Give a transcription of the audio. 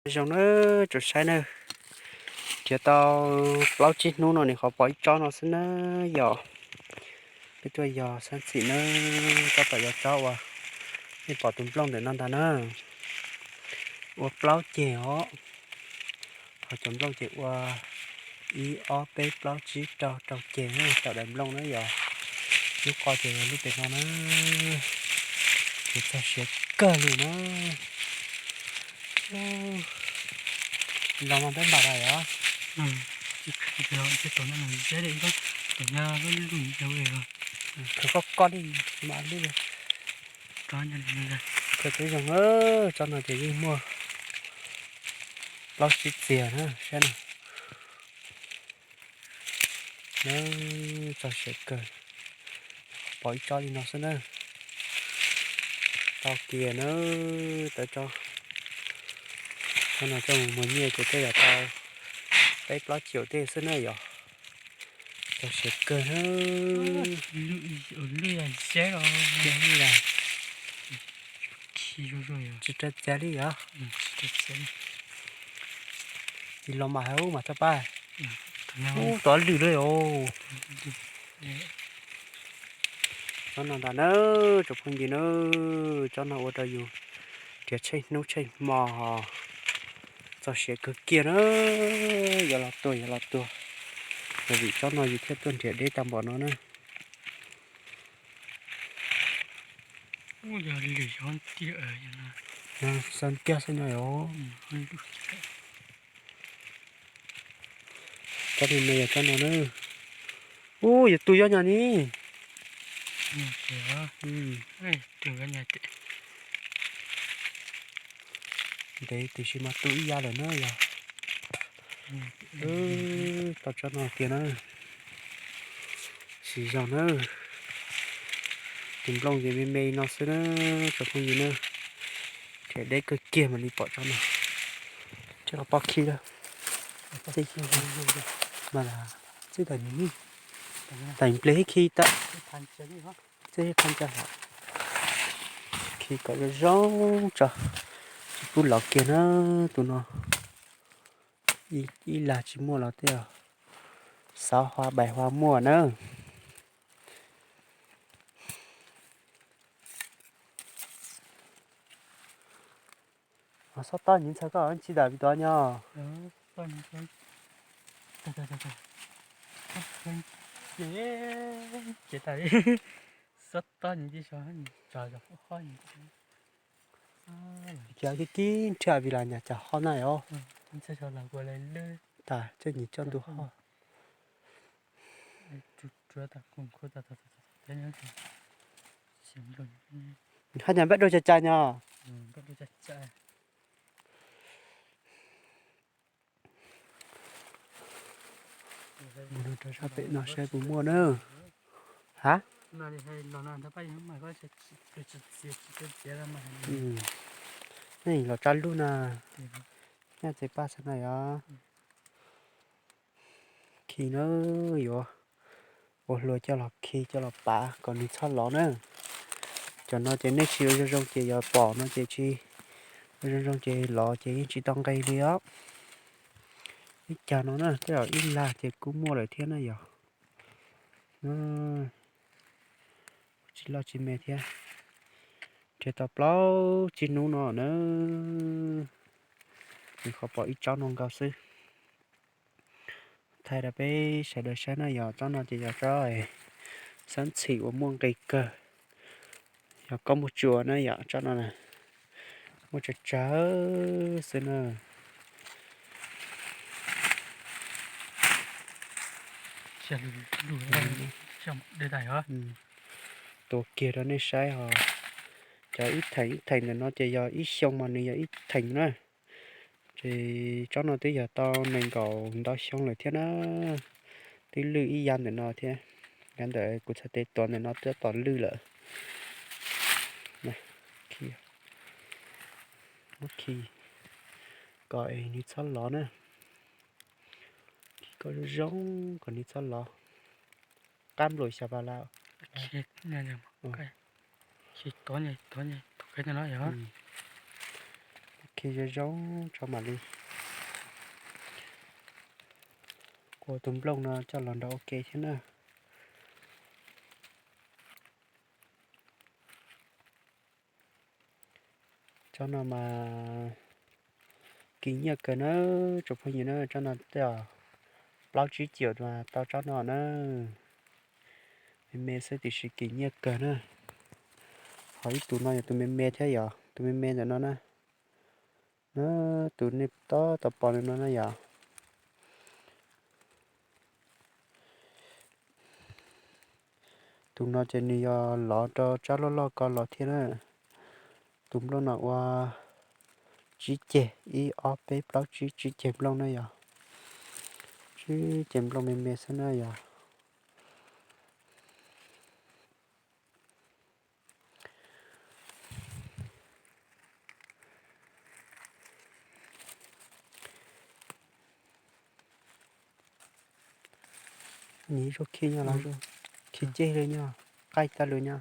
Zoo na, tsoom saib na, nrhiav tau plaub tsib hnub no nws qhov pom ib tsob no xwb na yom. Peb tuaj yog xab ntxhim na, tab tom yog tsob uas nej pom tus nplooj ntawm no ntag na. Ua plaub ceg os, qhov cov nplooj ces ua ib ob peb plaub tsib rau rau ceg na, rau daim nplooj na yom. Lub qo ces yog lub pem no na, ces txog siav kawg li na. Los mas peb npam lawm os. Khaws koj koj li mas lub. Khaws twb zoo, tsob no ces yeej muaj plaub tsib txiag na, saib na. Txog siav kawg, pom ib tsob li no xwb na. Tau kiag na, tau tsob, tsob no coj mus muag nyiaj ces tej zaum tau peb plaub triệu tej xwb na yom. Txog siav kawg na. Tsis rau txiav li yom. Tsis los mas hais ub mas txog pab. Ub, tov lwj lawm os. Tsob no ntag na, tsoom phooj ywg na, tsob no ua rau yus nrhiav tsheej hnub tsheej hmo os. Txog siav kawg kiag na, yuav los tuag yuav los tuag. Yog vim tsob no yus thiaj tuaj nrhiav deb tag npaum no na. Xav kiag xwb no os. Tsob me me yog tsob no na. Ub, yuav tu yob nyag ni. Ntev tiam sis mas tu ib yam lawm na yog. Tau tsob no tiag na. Sis zoo na. Tus nplooj ces me me no xwb na, tsoom phooj ywg na. Nrhiav deb kawg kiag mam li pom tsob no. Tsis los pom khi lawm. Mas txij tau nws, tais nplej khi tau. Txij pha nca, khi kom zoo zoo tso. Tsis pub lov kiag na, tus no ib lag tsis muaj los tej, xav hua bai hua muaj na. Xob tob nyiv ntxhais koj tsis dam vim tod nyo. Ces tas li, xob tob nyiv tib so, tso zog qub qhob nyiv. Ces kib kib nrhiav vim las nyas cas ho na os. Tas coj nyiv coj ntu ho. Haj nyas npaj dua cas cas nyo. Mus rau sab pem no saib puas muaj na. Ha? Nej los tsa lub na. Nyaj txiv paj xwb na yog. Khi na, yuav ua hlua coj los khi coj los pav kom nws txhob lov na. Cov no ces nej tsis ua zoo zoo ces yog pom no ces tsis ua zoo zoo ces lov ces yeej tsis tau nqe li os. Ib cag no na, tej zaum ib lag ces kuj muaj lawm thiab na yog. Tsis loj tsis me thiab. Nrhiav tau plaub tsib hnub no na, nws qhov pom ib tsob no nkaus xwb. Thaij rau peb sawv daws saib na, yog tsob no ces yog tsob xab ntxhim uas muaj nqis kawg, yog koj muaj tsuas na yom, tsob no muaj tsawg tsawg xwb na. Tuav kiag rau nej saib os. Cov ib theem ib theem ntawm no ces yog ib xyoo mas nws yog ib theem na. Ces tsob no twb yog tau nees nkaum ntau xyoo lawm thiab na. Twb lwj ib yam ntawm no thiab. Yam ntawm kuv txhais tes tuav ntawm no twb tom lwj lawm. Muab khi kom nws txhob lov na. Khi kom zoo zoo kom nws txhob lov. Qab nplua xya pas lawm. Zoo zoo tso mam li kuas tus nplooj no coj los nrog ua ke thiab na. Tsob no mas kim nyiaj kawg na, tsoom phooj ywg na, tsob no tej zaum plaub tsib caum mas tau tsob no na. Me me xwb tiam sis kim nyiaj kawg na. Ho ib tug no yog tus me me thiab yom, tus me me ntawm no na. Na, tus nej tab tom pom no na yom. Tus no ces nws yog lov rau tsab loj loj ko los thiab na. Tus nplooj no ua tsib ceg, ib ob peb plaub tsib, tsib ceg nplooj na yom. Tsib ceg nplooj me me xwb na yom. Nws zoo khi nyob los zoo, khi ceg li nyob, qaij tag li nyob.